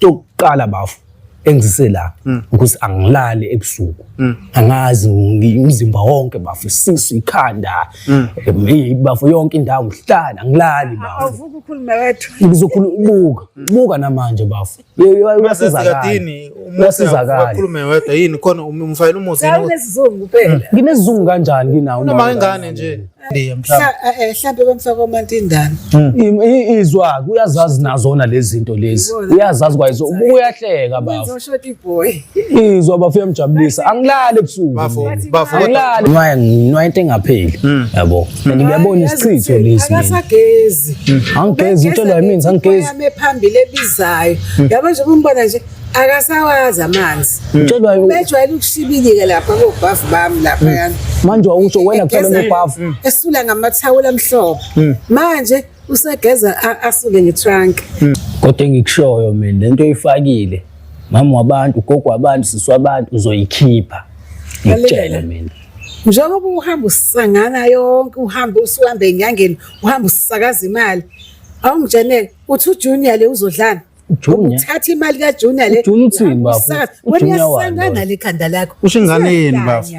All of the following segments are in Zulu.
Yokuqala bafo engizise la ukuthi angilali ebusuku. Angazi umzimba wonke bafo, isisu, ikhanda, bafo yonke indawo ngihlala angilali bafo. Awuvuka ukhulume wedwa. Ngizokhuluma buka, buka namanje bafo. Uyasizakala. Kadini Uyasizakala. Wakhulume wedwa yini khona umfayela umuzi yini? Awunesizungu phela. Nginesizungu kanjani kinawo? Noma ingane nje. Ndiye mhlawumbe. Hlampe bamfaka omantindana. Izwa uyazazi nazona lezi zinto lezi. Uyazazi kwayizo uyahleka bafo. Uzoshoti boy. Izwa bafo uyamjabulisa. Angilali ebusuku. Bafo, mina. bafo kodwa Angilali. Nwaye nwaye into engapheli. Yabo. And ngiyabona isichitho lesi mina. Akasagezi. Angigezi utshelwa yimina angigezi. Yami phambili ebizayo. Yabo nje umbona nje akasawazi amanzi. Utshelwa Bejwayele ukushibilika lapha kobhavu bami lapha yana. manje awusho wena kuphela nobhavu. Esula ngamathawula amhlophe. Manje usegeza asuke ngetrunk. Kodwa engikushoyo mina lento oyifakile mama wabantu, ugogo wabantu, sisi wabantu uzoyikhipha. Ngikutshele mina. Njengoba uhamba usangana yonke uhambe usuhambe enyangeni uhamba usakaza imali. Awungitsheneke uthi uJunior le uzodlana. Junior. Uthatha imali kaJunior le. UJunior uthini, uhamba bafo? usakaza. Wena UJunior wani uyasangana loyo? le khanda lakho. Usho ingane yini, bafo?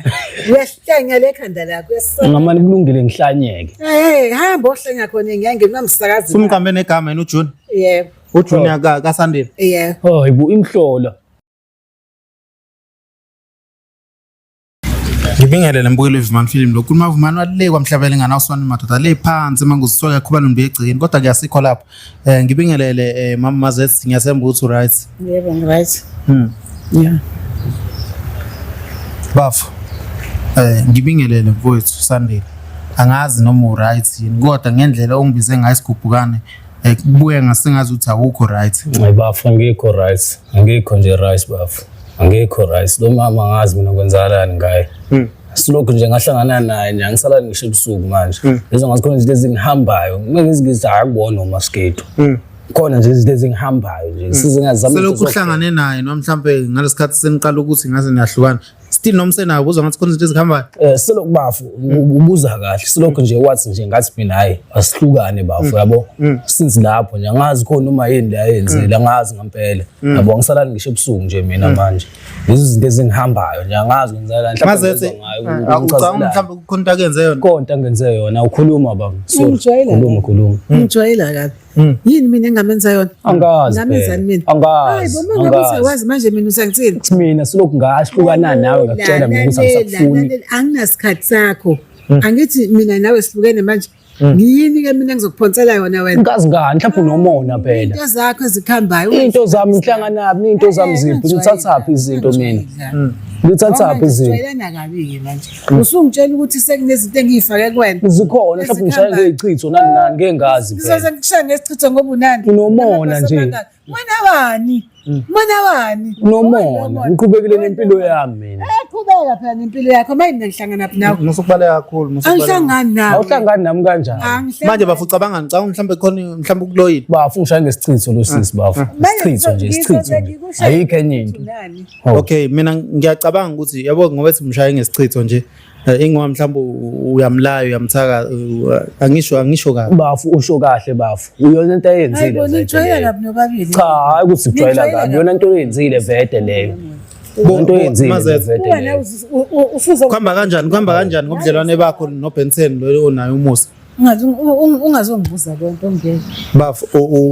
Uyahlanya le khanda lakho uyasangana. Ngamane kulungile ngihlanyeke. Eh hamba ohlanya khona enyangeni mamsakaza. imali. Sumqambe negama yena uJune. Yebo. uJunior ka kaSandile. Yebo. Hayi bo imhlola. Ngibingelele mbukeli weVumani Film lo khuluma Vumani walile kwamhlaba elingana uswane madoda le phansi manguziswa yakhuba nombi egcekeni kodwa kuyasikho lapho. Ngibingelele mama Mazet ngiyathemba ukuthi right. Yebo ngi-right. Yeah. Bafo. Ngibingelele mfowethu Sandile. Angazi noma u right yini kodwa ngendlela ongibize ngayo isigubhukane kubuye ngasengazi ukuthi awukho right. Hayi bafo angikho right. Angikho nje right bafo. Angikho right. Lo mama angazi mina kwenzakalani ngaye. Silokhu nje ngahlangana naye nje angisalali ngisho ebusuku manje. Lezo ngazi khona izinto ezingihambayo. Kumele ngithi akubona umasketo. Khona nje izinto ezingihambayo nje. Size ngazama Selokhu uhlangane naye noma mhlambe ngalesikhathi seniqala ukuthi ngaze niyahlukana. Still noma usenayo uzwa ngathi khona izinto ezihambayo. Selokhu bafo ubuza kahle. Selokhu nje wathi nje ngathi mina hayi asihlukane bafo yabo. Since lapho nje angazi khona uma yini le ayenzile angazi ngempela. Yabo angisalali ngisho ebusuku nje mina manje. Lezi zinto ezingihambayo nje angazi kwenzakalani. Mhlawumbe Mazethe ngizwa ngayo, ucabanga ungichazelani. mhlambe kukhona into akenze yona. Konke angenze yona ukhuluma baba. Sorry. Ungijwayela Khuluma khuluma. Ungijwayela kabi. Yini mina engamenza yona? Angazi Ngamenzani phela. mina? Angazi, Hayi bo mangabe angazi. usawazi manje mina usangithini? Mina silokhu ngahlukana nawe ngakutshela mina ukuthi angisakufuni. Lalela, anginasikhathi sakho. Angithi mina nawe sihlukene manje. Ngiyini ke mina engizokuphonsela yona wena? Ngazi ngani mhlawumbe unomona phela. Into zakho ezikhambayo. Into zami ngihlanganaphi into zami ziphi ngithathaphi izinto mina. Ngithathaphi izinto. Ngijwayelana kabi-ke manje. Usungitshela ukuthi sekunezinto engiyifake kuwena. Zikhona mhlawumbe ngishaye ngezichitho nani nani ngeke ngazi phela. Ngizoze ngikushaya ngesichitho ngoba unani. Unomona nje. Mona wani? Mona wani? Unomona ngiqhubekile nempilo yami mina. Qhubeka phela nempilo yakho. Maye mina ngihlangana phi nawe? Musukubaleka kakhulu musukubaleka. Angihlangani nawe. Awuhlangani nami kanjani? Angihlangani. Manje bafo ucabanga ngicabanga mhlambe khona mhlambe ukuloyile. Bafo ngishaye ngesichitho lo sisi bafo. Isichitho nje isichitho nje. Ayikho enye into. Unani? Oh. Okay mina ngiyacabanga ukuthi yabo ngoba ethi umshaye ngesichitho nje ingoba mhlawumbe uyamlaya uyamthaka angisho kabi. Bafo usho kahle bafo. Uyona into Hayi ayenzile. bo vele nijwayela leyo. kabi nobabili. Cha hayi ukuthi kujwayela Nijwayela kabi. Yona into oyenzile vede leyo. Into oyenzile Mazet. vede Wena leyo. ufuza Kuhamba kanjani ngobudlelwane bakho noBenson lo onayo umusa? Ungazongibuza konke ongeke. Bafo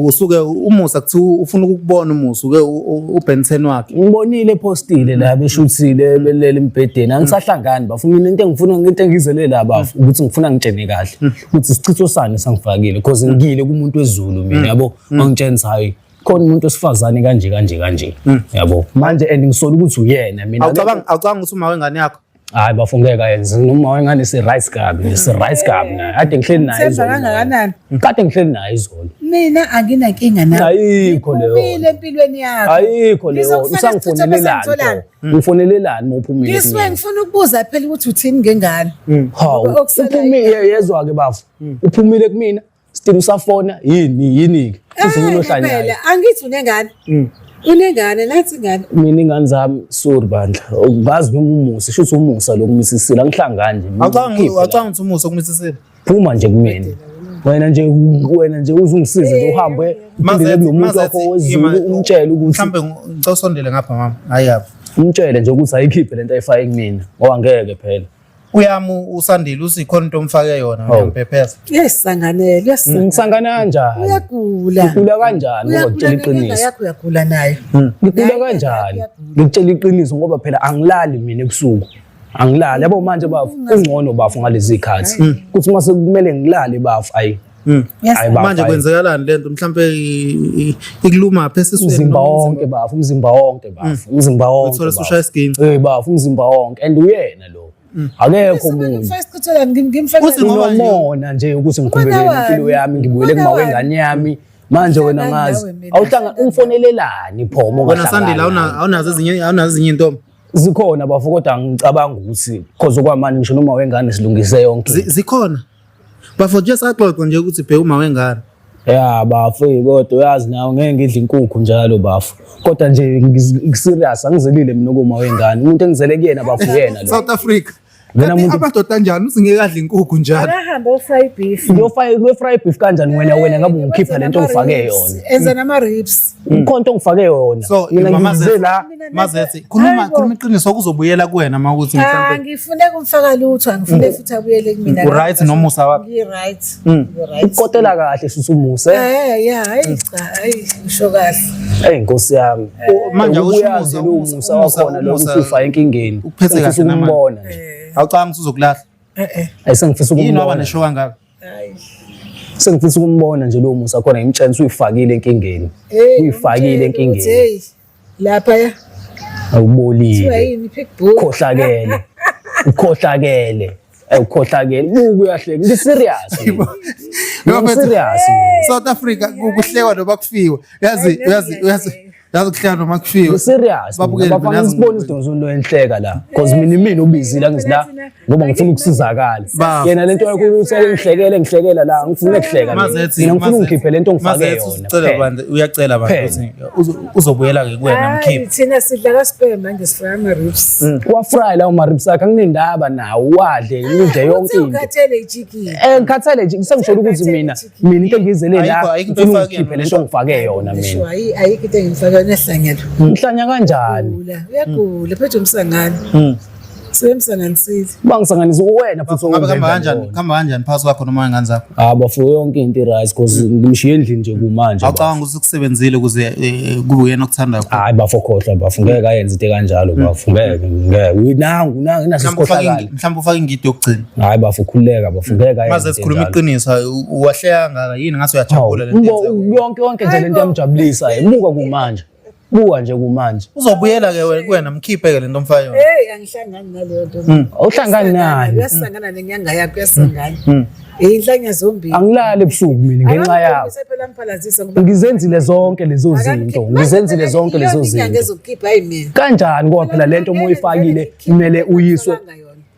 usuke umusa kuthiwa ufuna ukukubona umusa uke uBenson wakhe. Ngibonile epostile la beshuthile belele embhedeni angisahlangani bafo mina into engifuna into engizele la bafo ukuthi ngifuna ngitshene kahle ukuthi isichitho sani sangifakile because ngile kumuntu wezulu mina yabo angitshena hayi khona umuntu wesifazane kanje kanje kanje yabo manje and ngisola ukuthi uyena mina Awucabanga ukuthi uma wengane yakho hayi bafo ngeke ayenze noma wengane si right kabi si right kabi naye kade ngihleli naye Themba izolo kangakanani? kade ngihleli naye izolo Mina anginankinga nawe. Ayikho leyo. Ngiphumile empilweni yakho. Ayikho leyo Ngizokufaka isithombe usangifonelelani sengitholani. pho? Ngifonelelani uma uphumile Ngisuke kumina? ngifuna ukubuza phela ukuthi uthini ngengane. Hawu, Okusalayo. uphumile yezwa ke bafo. Uphumile kumina, still usafona yini yini ke? Uze Eh, unohlanyayo. phela, angithi unengane. Unengane nathi ingane. Mina ingane zami sorry bandla. Ngazi noma umusa, shuthi umusa lokumisisile angihlangani nje. Awucabanga ukuthi umusa okumisisile. Phuma nje kumina. Wena nje uzungisize nje uhambe Uphindele kulo muntu wakho wezulu umtshele ukuthi mhlambe ngicela usondele ngapha mama. Hayi apha. Umtshele nje ukuthi ayikhiphe lento ayifake kumina ngoba ngeke phela. Uyami usandile usikhona into omfake yona uyamphephetha. Uyayisanganela, uyasangana. Ngisangana kanjani? Uyagula. Ngigula kanjani ngoba Uyagula ngitshela nenyanga iqiniso. yakho uyagula nayo. Ngigula Nayo kanjani? uyagula. Ngikutshela iqiniso ngoba phela angilali mina ebusuku. Angilali. Yabo manje bafu ungcono bafu ngalezi zikhathi. Kuthi mase kumele ngilale bafu ayi. Ayi bafu. Manje ayi. kwenzekalani lento mhlambe ikuluma pha esiswini Umzimba noma wonke bafu, umzimba wonke bafu, umzimba wonke. Uthola bafu. usushaya isiginci. Eh bafu umzimba wonke and uyena lo. Akekho omunye. Ngimfake isichitholani ngimfake Uthi ngoba nje- Unomona nje ukuthi ngiqhubekele Umona wani? impilo yami ngibuyele Umona kuma wani? wengane yami. Manje wena Ngihlangani ngazi. nawe mina. Awuhlanga umfonelelani pho uma Wena Sandile ungahlangani nami? awunazo ezinye awunazo ezinye intombi. Zikhona bafo kodwa ngicabanga ukuthi cause okwamanje ngisho noma wengane silungise yonke. Zikhona. Bafo nje saxoxa nje ukuthi bheka uma wengane. Ya bafo kodwa uyazi nawe ngeke ngidle inkukhu njalo bafo. Kodwa nje ngiserious angizelile mina kuma wengane. Umuntu engizele kuyena bafo uyena lo. South Africa. Wena Kanti muntu- amadoda anjani uthi ngeke adle inkukhu njalo. Akahambe ofry beef. Ngiyofaya kwe-fry beef kanjani wena wena ngabe ungikhipha lento ongifake yona. Enza nama ribs. Kukhona into ongifake yona. So Mina mama ngize Zethi, la Mazethi khuluma Hayibo. khuluma iqiniso kuzobuyela kuwena uma ukuthi mhlambe Angifune kumfaka lutho, angifune futhi abuyele kumina. U-right nomusa wakho? Ngi-right. Ngi-right. ukukotela kahle shuthi umuse. Eh ya, hayi cha, hayi usho kahle. Ey Nkosi yami. Manje awusho Uyazi umusa, lo umusa, musa umusa, wakhona lo umusa. ukuthi ufa enkingeni. Ukuphethe Sengifisa kahle namanje. ukumbona nje. Awucabanga ukuthi uzokulahla. Eh eh. Ayi sengifisa Yini waba ukumbona. nesho kangaka? Hayi. Sengifisa ukumbona nje lo musa khona ngimtshela ukuthi uyifakile enkingeni. Hey, Uyifakile umtshele ukuthi, enkingeni. Hey, lapha ya. Kuthiwa Awubolile. yini pitbull? Ukhohlakele. Ukhohlakele. Ukhohlakele. Buka uyahleka. Ngi serious. Ngoba Ngi serious. South Africa kuhlekwa noma kufiwe. Yazi yazi yazi yazi kuhlekwa noma kufiwe. Ngi serious. Babukeli Bafana mina yazi ngisibona isidingo sonto enhleka la. Because mina imina ubizile angithi la ngoba ngifuna ukusizakala. Bafo. Yena lento yakho ukuthi ngihlekele ngihlekela la ngifuna ukuhleka. mina. Mazethi Mina ngifuna ungikhiphe lento ongifake Mazethi yona. usicela kuphela. bandla uyacela bandla Phela. ukuthi uzobuyela ke kuwena Hayi, mkhiphe. thina sidla kaspam manje sifaka ama ribs. Wafry lawo ma-ribs akhe anginendaba nawo wadle ngidle yonke into. Ukhathele ichicken. Eh ngikhathele nje sengisholo ukuthi mina mina into engiyizele la Ayikho- ayikho into ngifuna oyifake ungikhiphe yona, lento ongifake yona Sho mina. ayi ayikho into engimfaka yona ehlangelo. Ngihlanya kanjani? Ugula, uyagula, phethe umsangano. Sebemsanganisile. Bangisanganisa wena futhi Ngabe kuhamba owenza kanjani? lona. Kuhamba kanjani phakathi kwakho noma wengane zakho? Ah bafo yonke into i-right cause ngimshiye endlini nje kumanje. bafo. Awucabanga ukuthi kusebenzile ukuze kube uyena okuthandayo. Hayi bafo khohlwa bafo ngeke ayenze into kanjalo bafo ngeke ngeke. Nangu nangu naso Mhlawumbe ufake isikhohlakala. mhlawumbe ufake ingidi yokugcina. Hayi bafo khululeka bafo ngeke ayenze. Maze into sikhuluma enjalo. iqiniso uwahleka kangaka yini ngathi uyajabula lento Hawu, yenzeka. yonke yonke nje lento yamjabulisa buka kumanje. Buka nje kumanje. Uzobuyela ke wena kuwena mkhiphe ke lento omfake yona. Hey, angihlangani naleyo nto. Awuhlangani nani? Uyasangana nenyanga yakho uyasangana. Inhlanya zombili. Angilali ebusuku mina ngenxa yabo. Akangikhombise phela amphalazisa ngoba Ngizenzile zonke lezo zinto. Ngizenzile zonke lezo Iyona inyanga zinto. ezokukhipha hayi mina. Kanjani ngoba phela lento uma uyifakile kumele uyiswe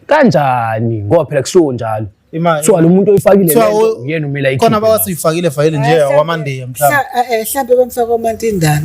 kanjani ngoba phela kushiwo njalo. Kuthiwa lo muntu oyifakile Kuthiwa lento uyena umele ayikhiphe. Khona abawathi uyifakile fayile nje wamandiya mhlawumbe. Mhlambe bamfaka omantindana.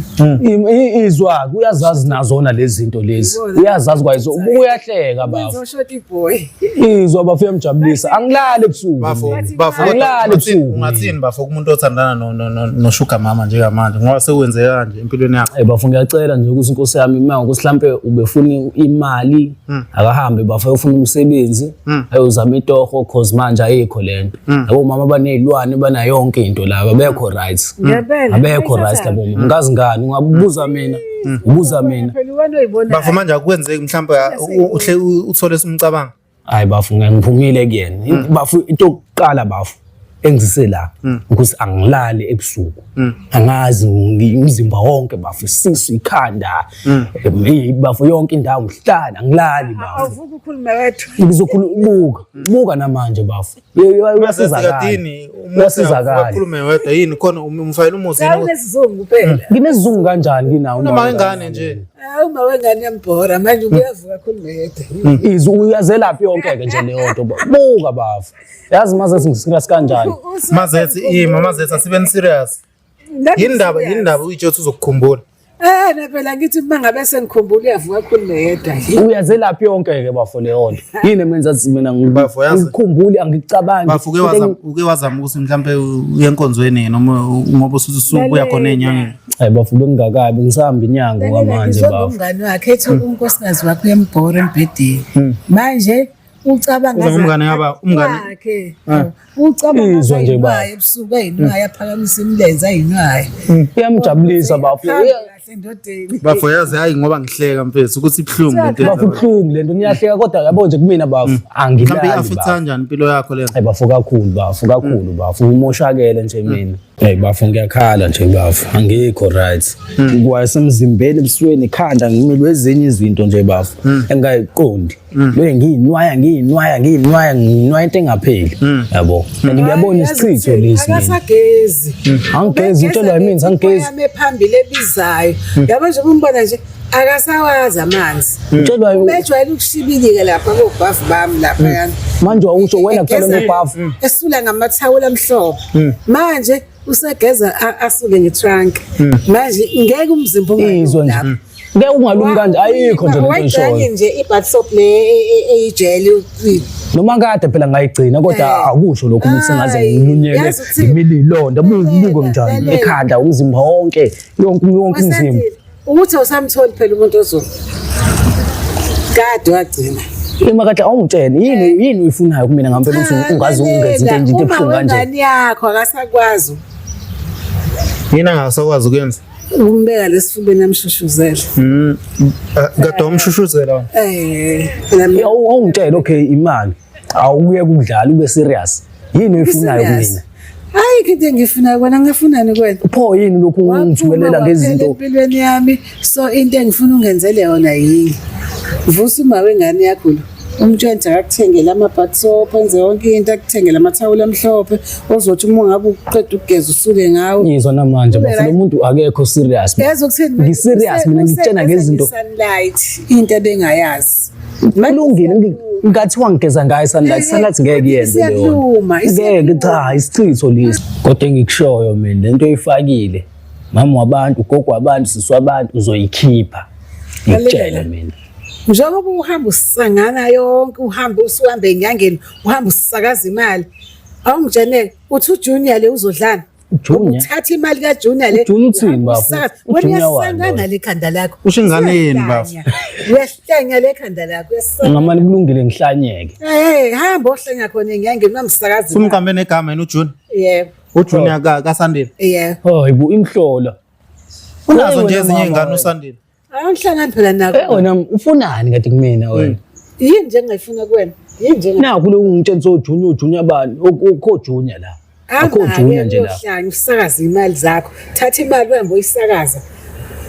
Izwa uyazazi nazona lezi zinto lezi. Uyazazi kwayizo uyahleka bafo. Uzoshoti boy. Izwa bafo uyamjabulisa. Angilali ebusuku. Bafo, mina. bafo kodwa Angilali ebusuku. ungathini bafo kumuntu othandana no no no no sugar mama njengamanje ngoba sekuwenzeka kanje empilweni yakho. Eh bafo ngiyacela nje ukuthi inkosi yami uma ukuthi mhlambe ubefuna imali akahambe bafo ayofuna umsebenzi ayozama itoho cause manje ayikho lento. Yabo mama banezilwane banayo yonke into laba abekho right. Ngempela. Abekho right labo mama. Ngazi ngani ungabuza mina ubuza mina. Phela iwena oyibona. Bafo manje akwenzeki mhlawumbe uhle uthole umcabango. Hayi bafo ngiphumile kuyena. Bafo into yokuqala bafo engizise la ukuthi angilali ebusuku. Angazi umzimba wonke bafo isisu ikhanda bafo yonke indawo ngihlala angilali bafo. Awuvuka ukhuluma wedwa. Ngizokhuluma buka buka namanje bafo. Uyasizakala. Kadini Uyasizakala. wakhulume wedwa yini khona umfayile umuzi Cha yini unesizungu phela. Nginesizungu kanjani kinawo noma ingane nje. Hawu uma wengane yambhora manje uyavuka akhulume yedwa. Izwi uyazelaphi yonke ke nje leyo nto. Buka bafo. Yazi maze singiserious kanjani. Mazethi ima mazethi asibeni serious. Yindaba yindaba uyitsho ukuthi uzokukhumbula. Eh na phela ngithi uma ngabe sengikhumbula uyavuka kakhulu yedwa. Uyazelaphi yonke ke bafo leyo nto. Yini emenza athi mina Bafo, yazi- ngikhumbule angicabangi. Bafo uke wazama uke wazama ukuthi mhlambe uye enkonzweni noma ngoba usubuya khona enyangeni. Hayi bafo bengingakabi ngisahamba inyanga kwamanje Ngizwa bafo. ngomngani wakhe ethi unkosikazi wakhe uyambhora embhedeni. Manje ucabanga Uza ngomngane umngane- wakhe. Ucabanga Izwa nje baba. ayinwaye ebusuku ayinwaye aphakamisa imilenze ayinwaye. Iyamjabulisa bafo. Hambe kahle endodeni. Bafo yazi hayi ngoba ngihleka mfethu ukuthi ibuhlungu lento. Bafo kuhlungu lento niyahleka kodwa yabo nje kumina bafo Mhlambe angilali i-affect bafo. kanjani impilo yakho le? Hayi bafo kakhulu bafo kakhulu bafo umoshakele nje mina. Hey bafo ngiyakhala nje bafo angikho right. Kwasemzimbeni ebusweni ekhanda ngimilwe ezinye izinto nje bafo engayiqondi. Lo ngiyinwaya ngiyinwaya ngiyinwaya nginwaya into engapheli. Yabo. And ngiyabona Yazi isichitho ukuthi lesi mina. Akasagezi. Angigezi utshelwa yimina angigezi. Yami phambili ebizayo. Yabo nje umbona nje akasawazi amanzi. Utshelwa Ubejwayele ukushibilika lapha kobhavu bami lapha yani. manje awusho wena kuphela Egeza- unobhavu. Esula ngamathawula amhlophe. Manje usegeza asuke ngetrunk. Manje ngeke umzimba Izwa nje. lapho. Ngeke ungalumi kanje ayikho nje lento Wayigcina oyishoyo. nje i-bath soap le eyijeli Noma kade phela ngayigcina kodwa Eh. akusho lokho ukuthi sengaze Hayi, ngilunyelwe yazi ukuthi- ngimile ilonda buke njani Lalela. ekhanda umzimba wonke yonke yonke umzimba. Wasandile, ukuthi awusamtholi phela umuntu ozo kade wagcina Ima kahle awungitshene yini yini uyifunayo kumina ngampela ukuthi ungaze ungenze into enje into Uma ebuhlungu kanje. wengane yakho akasakwazi Yini angasakwazi ukuyenza? ukumbeka lesifubeni amshushuzele Kade wamshushuzela wena. eh phela mina- Awungitshele okay imali awuye ukudlala ube serious. Yini uyifunayo Serious. kumina? Ayikho into engiyifunayo kuwena ngingafunani kuwena Pho yini lokhu ungithumelela Waphuma ngezinto waphela empilweni yami so into engifuna ungenzele yona yini vusa uma wengane yakho lo umtshela akakuthengele ama-bath soap enze yonke into akuthengele amathawula amhlophe ozothi uma ungabe uqeda ukugeza usuke ngawo ngizwa namanje Ube bafo lo right. muntu akekho serious. Yazi ukuthini Ngi-serious mina ngikutshena ngezinto sunlight into ebengayazi kulungile ngathiwa ngigeza ngayo sunlight sunlight ngeke iyenze leyo Isiyakuluma, ngeke isiyakuluma. cha isichitho lesi kodwa engikushoyo mina lento oyifakile mama wabantu ugogo wabantu sisi wabantu uzoyikhipha ngikutshele Lalela. mina njengoba uhamba usangana yonke uhambe usuhambe enyangeni uhamba usakaza imali awungitsheneke uthi ujunior le uzodlana Junior? uthatha imali kaJunior le UJunior uthini, uhamba bafo? usakaza. Wena UJunior wani uyasangana loyo? le khanda lakho Usho ingane yenu, bafo? Uyahlanya. Uyahlanya le khanda lakho uyasangana. ngamane kulungile ngihlanyeke Eh hamba ohlanya khona enyangeni uyamsakaza imali. Sumqambe negama yena uJune. Yebo uJunior ka kaSandile. yebo hayi bo imhlola Unazo Hey, nje wena ezinye mama izingane wena. uSandile. Awuhlangani phela Eh nakho wena ufunani kade kumina wena yini nje engingayifuna kuwena yini nje nakhu lokhu ngitshela oJunior uJunior bani ukho Junior la akho Junior nje la uyohlanya usakaze imali zakho thatha imali uhambe uyisakaza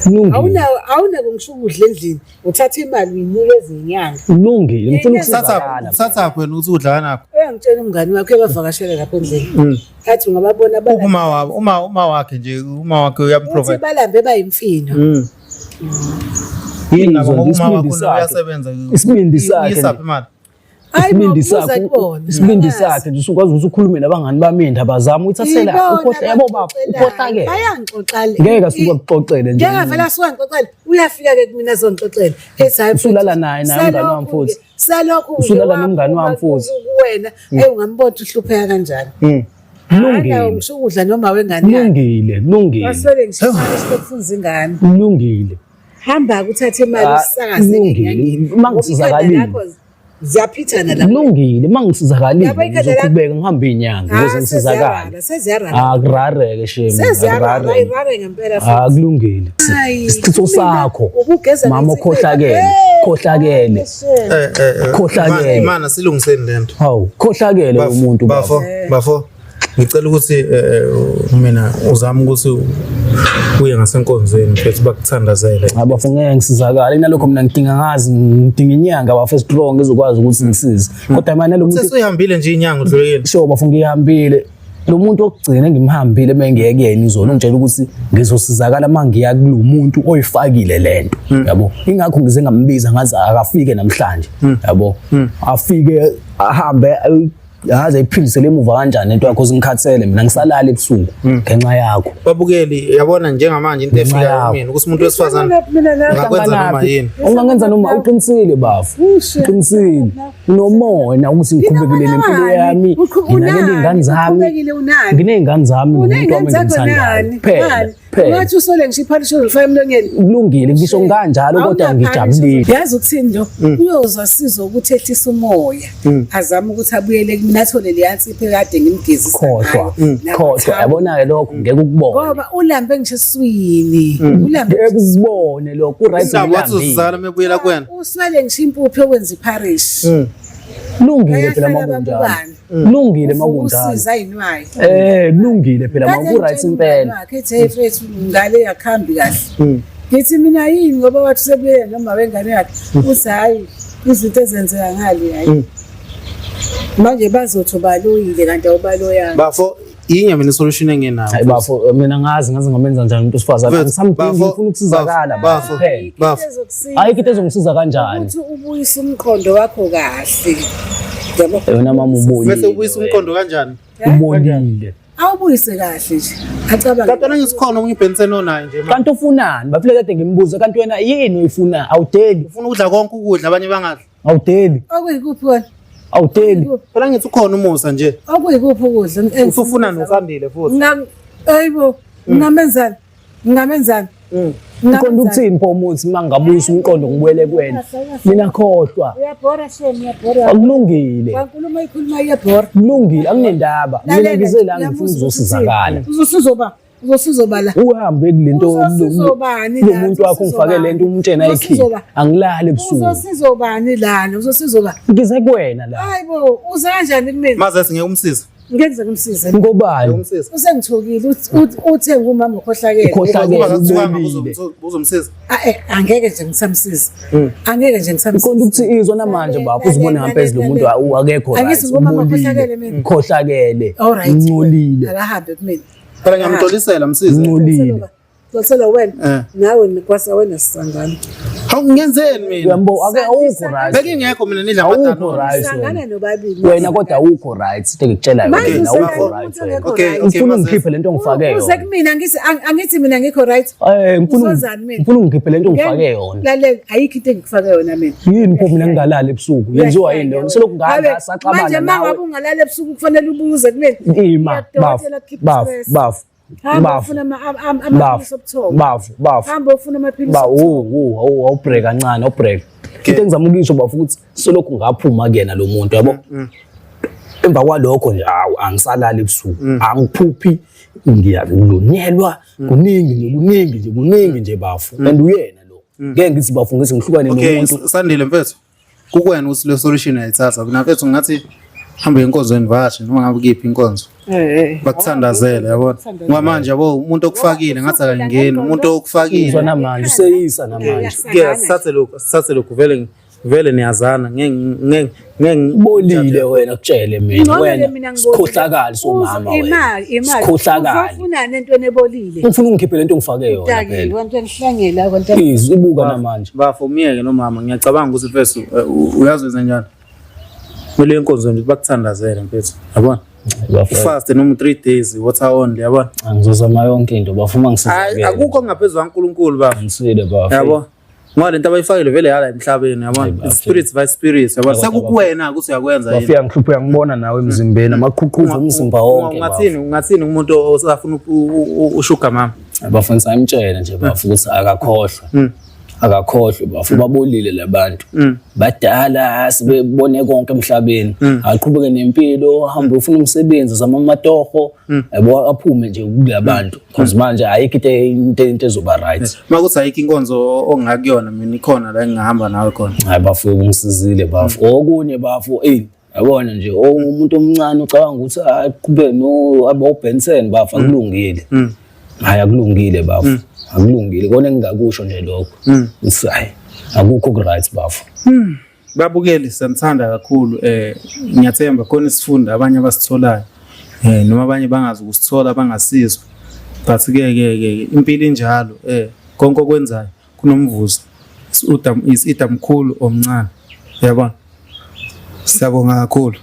kulungile awunawo awunako ngisho ukudla endlini uthatha imali uyinikeze inyanga kulungile ngifuna Thatha ukusizakala thatha wena ukuthi udla kanakho. uyangitshela umngani wakho uyabavakashela lapha endlini athi ungababona Uphi uma wabo uma uma wakhe nje uma wakhe uthi uyamprovide. balambe bayimfino Yini nabo Izwa ngoba nje uma wakho isibindi sakhe. uyasebenza. Isibindi sakhe nje. Uyisaphi imali? Hayi isibindi bo, buza sakhe kubona. isibindi Angazi. sakhe nje usukwazi ukuthi ukhulume nabangani bami indaba zami uyithathela Yibona ukhohle yabo baba abangixoxelayo. ukhohlakele Bayangixoxela. Ngeke asuke akuxoxele nje. Ngeke vele asuke angixoxele. Uyafika-ke kumina azongixoxela. Ethi hayi Usulala naye naye umngani wami futhi. Salokhu Usulala nomngani wami futhi. Kuwena, hey ungambona ukuthi uhlupheka kanjani. Anawo Kulungile. ngisho ukudla noma wengane yakhe. Kulungile, kulungile. Waswele ngisho imali esizokufunza ingane. Kulungile. Hamba uthathe imali Ah, usakaze kulungile. ngenyangeni. Uma ngisizakalile. Ngoba ikhanda lakho Ziyaphithana la. Kulungile, uma ngisizakalile Yabo ikhanda lakho- ngizoqhubeka ngihambe inyanga Ah, ukuze ngisizakale. seziyarara, seziyarara. Akurareke shame. Seziyarara, akurareke. ayirare ngempela futhi. Ah kulungile. Hayi, Isichitho mina sakho. ubugeza Mama ngezinto- ukhohlakele, Eh, khohlakele. Eh eh. Khohlakele. Imana silungiseni lento. Hawu, khohlakele umuntu bafo bafo ngicela ukuthi mina uzame ukuthi uye ngasenkonzweni mfethu bakuthandazele. Abafo ngeke ngisizakale inalokho mina ngidinga ngazi ngidinga inyanga bafo strong ezokwazi ukuthi ngisize. Kodwa manje lo muntu Sesuyihambile nje inyanga udlulekile. sho bafo ngihambile lo muntu okugcina engimhambile mengiye kuyena izolo ungitshela ukuthi ngizosizakala uma ngiya kulo muntu oyifakile lento yabo ingakho ngize ngambiza ngathi akafike namhlanje yabo afike ahambe Yazi ayiphindisele emuva kanjani into yakho zingikhathele mina ngisalala ebusuku ngenxa yakho. Babukeli yabona njengamanje into Ngenxa efikayo yakho. kumina ukuthi umuntu wesifazane Mina la ungakwenza noma yini. Ungangenza noma uqinisile bafo. Ushe. Uqinisile. Unomona ukuthi ngiqhubekile nempilo yami. Nginakele iy'ngane zami. Uqhubekile unani? Nginey'ngane zami nomuntu wami Uney'ngane zakho engimthandayo. nani? Kuphela. Nani? Kuphela. Ungathi usole ngisho iphalisho olifaka emlonyeni. Kulungile ngisho kanjalo kodwa Awunaphalisho. ngijabulile. Yazi ukuthini lo? Uyozwa sizo ukuthi ehlise umoya. Azame ukuthi abuyele kumina athole leya nsipho ekade ngimgezisa. Khohlwa. ngayo. Khohlwa. Yabona-ke lokho ngeke ukubone. Ngoba ulambe ngisho eswini. Ulambe Ngeke ukubone lokho. Ku-right Indaba wathi ngilambile. uzozala uma ebuyela kuwena. uswele ngisho impuphu yokwenza ipharish. Kulungile phela Bayahlala makunjalo. babukane. Kulungile makunjalo. Usiza ayinwayo. Kulungile phela maku-right impela. Wakhe ethi hey mfethu ngale yakhambi kahle. Ngithi mina yini ngoba wathi usebuyele noma wengane yakhe. Uthi hayi izinto ezenzeka ngale hayi. Manje bazothi ubaloyile kanti awubaloyanga. Bafo inye mina isolution engenayo. Hayi bafo mina ngazi ngaze ngamenza njani umuntu wesifazane. Mfethu, Angisamdingi bafo, ngifuna ukusizakala bafo, kuphela. bafo. Ayikho into ezongisiza kanjani. Ukuthi ubuyise umqondo wakho kahle. Yabo. Yona mama ubolile. Bese ubuyisa umqondo kanjani? Ubolile. Awubuyise kahle nje. Acabange. Kanti wena ngisikhona omunye uBenson onayo nje manje. Kanti ufunani? Bafile kade ngimbuza kanti wena yini oyifuna? Awudeli. Ufuna ukudla konke ukudla abanye bangadli. Awudeli. Okuyikuphi wena? Awudeli. Phela ngithi ukhona umusa nje. Okuyikuphi ukudla? Usufuna nosandile futhi. Ngam ayibo ngamenzani? Ngamenzani? Uqonda ukuthini pho umuthi uma ngingabuyisa umqondo ngibuyele kuwena? Mina khohlwa. Uyabhora shem uyabhora. Akulungile. Wankulumo ikhuluma iyabhora. Kulungile akunendaba. Mina ngize la ngifuna ukuzosizakala. Uzosizoba uzosizoba la. Uhambe kulento Uzosizobani la? lo muntu wakho ungifake lento umtshena ayikhiphe. Uzosizoba. Angilali ebusuku. Uzosizobani lana? Uzosizoba. Ngize kuwena la. Hayibo uze kanjani kumina? Maze singeke umsize. Ngeke ngimsize. Ngobani? Umsize. Usengithukile uthe ngumama okhohlakele. Ukhohlakele. Uba kakuthukanga ubolile. uzomsiza. Ah, angeke nje ngisamsiza. Angeke nje ngisamsiza. Uqonda ukuthi izwa namanje bafo uzibone ngampezi lo muntu akekho right. Angithi ngumama okhohlakele mina. Ukhohlakele. All right. Uncolile. Akahambe kumina. Phela ngiyamxolisela msize. Uncolile. Xolisela wena. Eh. Nawe nikwasa wena sisangana. Hawu ngenzeni mina? Uyambo ake awukho right. Bekingekho mina nidla Awukho amadanone. right wena. Sangana nobabili. Wena kodwa awukho right. Into engikutshela yona Manje wena awukho usengane right umuntu wena. ongekho Okay, right. okay. Ngifuna Mazet. ungikhiphe lento ongifake Uze yona. kumina ngithi angithi mina ngikho right. Ngifuna Uzozani mina? ngifuna ungikhiphe lento ongifake yona. Lalela ayikho into engikufake yona mina. Yini pho mina ngingalali ebusuku? Yenziwa yini leyo? Selokhu Ngabe, nganga saxabana Manje nawe. mangabe ungalala ebusuku kufanele ubuze kumina. Ima bafo Uyadokotela kukhipha bafo i-stress. bafo Hamba bafo ufuna bafo amaphilisi obuthongo. bafo bafo. Hamba ufuna amaphilisi Ba obuthongo. wo wo awubreak kancane awubreak. Into engizama ukuyisho bafo ukuthi selokhu ngaphuma kuyena lo muntu yabo. Emva kwalokho nje awu angisalali ebusuku. Angiphuphi ngiyalunyelwa kuningi nje kuningi nje kuningi nje bafo. And uyena lo. Ngeke ngithi bafo ngithi ngihlukane Okay, nomuntu. Sandile mfethu. Kukwena ukuthi le solution ayithatha. Mina mfethu ngathi hambe enkonzweni vakashi noma ngabe kuyiphi inkonzo. Bakuthandazele yabona. Ngoba manje yabo umuntu okufakile ngathi akangeni, umuntu okufakile. Izwa namanje useyisa namanje. Ke sithathe lokhu, sithathe lokhu vele vele niyazana ngeke ngeke ngeke Bolile wena kutshele mina Ngcono ke wena mina ngibonile. sikhohlakali somama Imali, wena. imali. Sikhohlakali. Uzofunani entweni ebolile? Ngifuna ungikhiphe lento ongifake yona Dakiwe, phela. into engihlangela konke. Izwi ibuka namanje. Bafo myeke nomama ngiyacabanga ukuthi mfethu uyazi wenze njani. Kumele enkonzweni ukuthi bakuthandazele mfethu. Yabona? Bafo Ufast noma 3 days water only yabona? angizozama yonke into bafo uma Hayi ngisizakele. akukho okungaphezu kaNkulunkulu bafo. Ngisile bafo. Yabo? Ngoba lento abayifakile vele yala emhlabeni yabona? Hayi, bafo. Spirits by spirits yabona? Yabo, Sekukuwena ukuthi uyakwenza yini. Bafika ngihluphe uyangibona nawe emzimbeni amaqhuqhuva umzimba wonke bafo. Ungathini ungathini umuntu osafuna ushuga mama? Bafo ngisamtshela nje bafo ukuthi akakhohlwa. Akakhohlwe bafo babolile labantu. Badala sebebone konke emhlabeni. Aqhubeke nempilo, ahambe ufuna umsebenzi zama amatoho, yabo aphume nje kulabantu. Because manje ayikho into into ezoba right. Makuthi ayikho inkonzo ongakuyona mina ikhona la engingahamba nawe khona. Hayi bafo ungisizile bafo. Okunye bafo ey yabona nje umuntu omncane ucabanga ukuthi aqhubeke no abo Benson bafo akulungile. Hayi akulungile bafo. Akulungile kona engingakusho nje lokho. Ngithi hayi akukho ku right bafo. Babukeli siyanithanda kakhulu ngiyathemba khona isifundo abanye abasitholayo noma abanye bangazi ukusithola bangasizwa but ke ke ke impilo injalo konke okwenzayo kunomvuzo is either mkhulu omncane yabona. Siyabonga kakhulu.